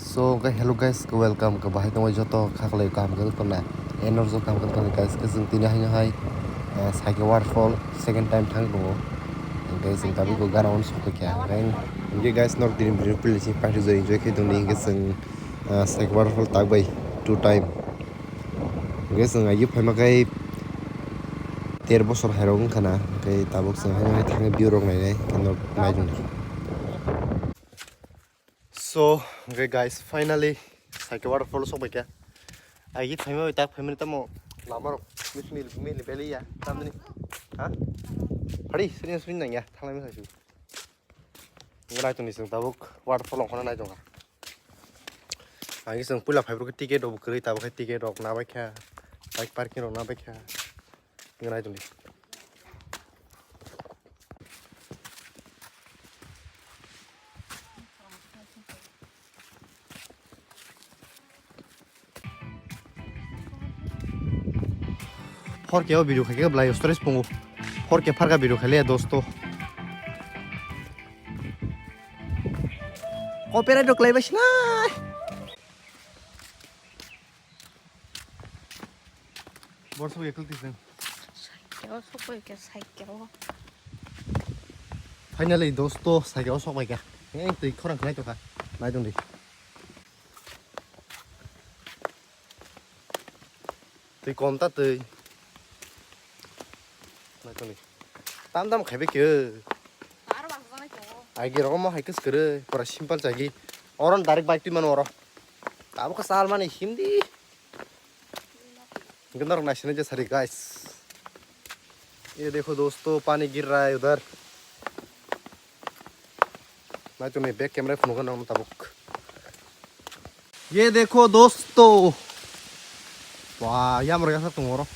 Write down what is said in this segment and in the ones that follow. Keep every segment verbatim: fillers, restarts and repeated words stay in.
So, okay, hello guys, welcome, khe bahai tongwi joto khaklai kaham khe tongna. Enor joto kaham khe tongna guys, khe chwng tini haino hai, ah, Saikya waterfall second time thang tongo. Hwnkhe chwng tabuk gana on sokphaikha. Hwnkhe guys, norok tini video pili si party joi enjoy khe tongdi, hwnkhe chwng, ah, Saikya waterfall tak bai two time. Hwnkhe chwng aigwi phaima khai ter bosor hairok wngkha na, hwnkhe tabuk chwng haino hai thangwi view rok nainai, hwnkhe norok nai tongdi. So, okay guys, finally Saikya waterfall sokphaikha. Aigwi phaima bai tak phaimani tamo lama rok mili mili beli ya tamni. Ha? Phari sini sini nang ya thanglai masa su. Ngai tongni chwng tabuk waterfall ongkhorna nai tongkha. Aigwi chwng puila phaibruk ticket rok kwrwi tabuk khe ticket rok nabaikha. Bike parking rok nabaikha. Ngai tongni. Four K o video khaikhe belai storage pungo. Four K pharkha video khaile dosto. Copyright rok khlaibai sinai. Borso ekul tiseng. Saikya o sokphaikha, Saikya o. Finally dosto, Saikya o sokphaikha. Eng twi khorang khlai tongkha. Nai tongdi. Twi kom ta twi. Nai tongdi. Tam tam khaibai khe. Agi rogo mo hai kwswk kwrwi, pura simple chagi. Oro direct bike twi mano oro. Tabuk khe sal mani himdi. Hwnkhe norok naisinai je sari guys. Ye dekho dosto, pani gir raha hai udhar. Nai tongni back camera phunukha nang tabuk. Ye dekho dosto. Wah, yamrok yasa tongo oro.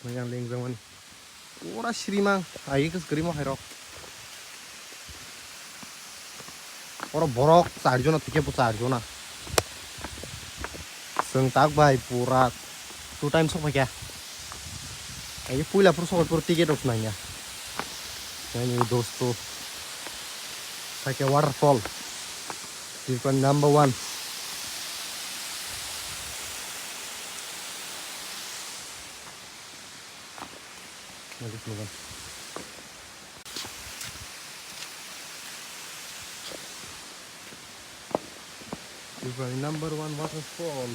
Yang lengjak mani. Pura sirimang, ai khe kwrwi mo hai rok. Oro borok char jona thike bo char jona. Chwng tak bai pura two time sok phaikha. Ai puila phuru sok pura ticket rok nangya. Nai dosto. Phaikha waterfall. Tripura number one. Nagis mugan. Tripura number one waterfall.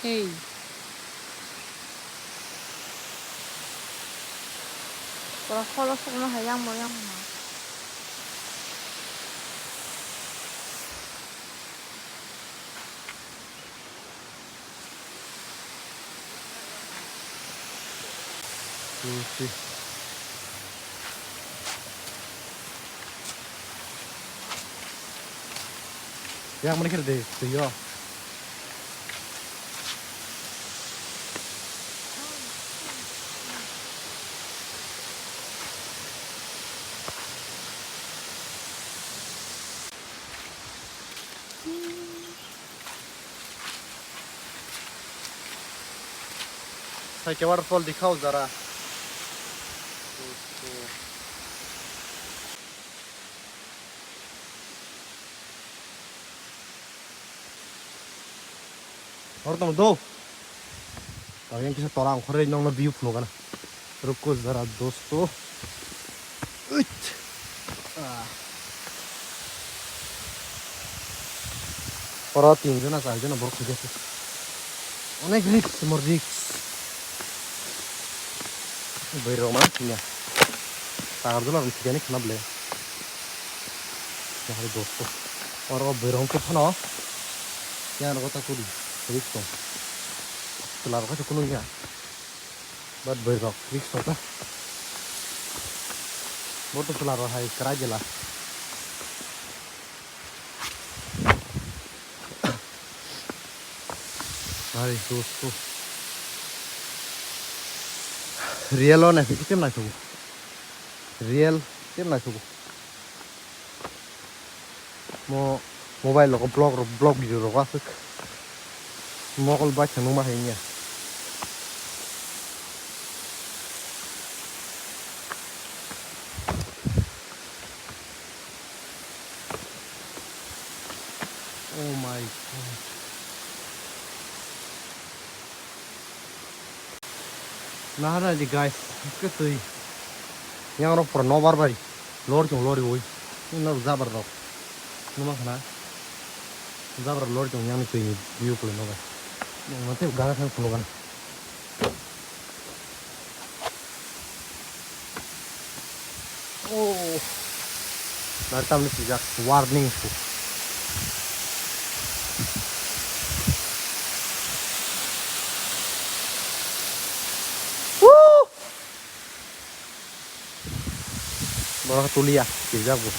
Hey. Pura kholo sukno hai yang bo yang bo. Yang mana kira deh, tuh yo. Saikya waterfall dikhao jara. Hor tong do. Tawang kisa tola ongkhorwi nongno view phunukgana. Ruko jara dosto. Uit. Ah. Oro tin jona, char jona borok thwkhe. Onek risk, mo risk. Bwrwi rok ma thwkya. Char jona rok thwkya ni khna ble. Yahari dosto. Oro bwrwi rok phano. Yang rok ta kuri. Risk tong. Chwla rok khe kunu ya. But bwrwi rok risk tongkha. Bo to chwla rok hai kwrai jela. Hai, sus, sus. Real o naikhe tem naithogo. Real tem naithogo. Mo mobile rok vlog rok, vlog video rok aswk mokol bai thang nukma hai wngya. Oh my God. Nahana di guys, ke twi. Yang rok pura nobar bai. Lor chung lori oi. Ni nok jabar rok. Numa khana. Jabar lori chung yang ni twi ni view kule nobar. Yang mate gara thang kuno gan. Oh. Nari tamni sijak warning. Woo! Borok tulia, sijak bo.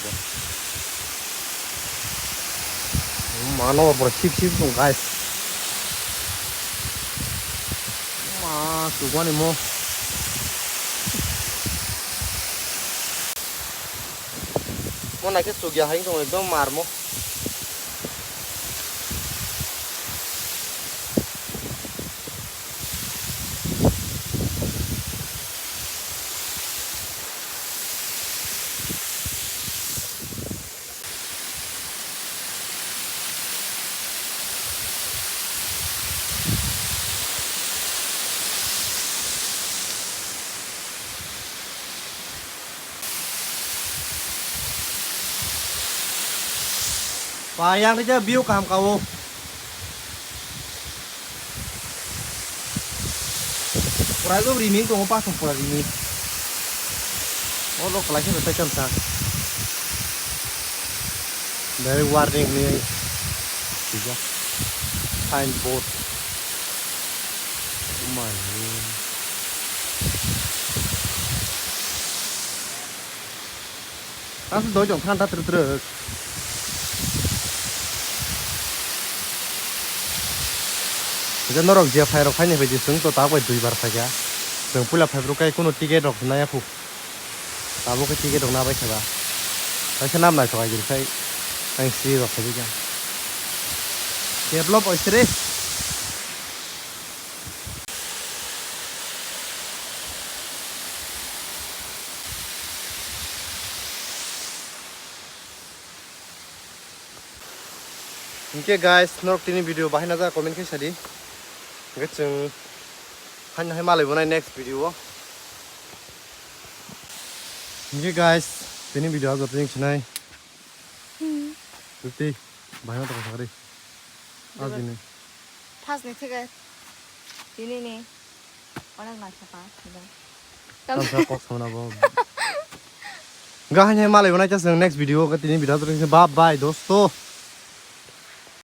Mano borok sip sip tong guys. Ma, chukmani mo. Mo naikhe chukya hai tong ekdom mar mo. Ba, yang rija view kaham ka o. Pura ekdom riming tongo, pasong pura riming. O rok kwlai khe rwchai khe wngkha. Direct warning ni swijak. Sign board. Oh my God. Aswk doi tong thanta twrwk twrwk. Je norok je phai rok phaini phaidi chwng to tabuk bai dui bar phaikha. Chwng puila phaibrwk kai kunu ticket rok naiya khu. Tabuk khe ticket rok nabai khe ba. Kaisa nam naithok agir khai. Ang sri rok khaidi kha. Develop oisre. Hinkhe guys, norok tini video bahai najak comment khe sadi. Hinkhe chwng haino hai malai bonai next video o. Hinkhe guys, tini video o joto wng sinai. Tei bahai ma tongkha sakri. Diba. Ajini. First ni theke tini ni onek naithokha, diba. Tamsa kok samna bo. Gahanya malai bonai chwng next video o tini video o bye bye dosto.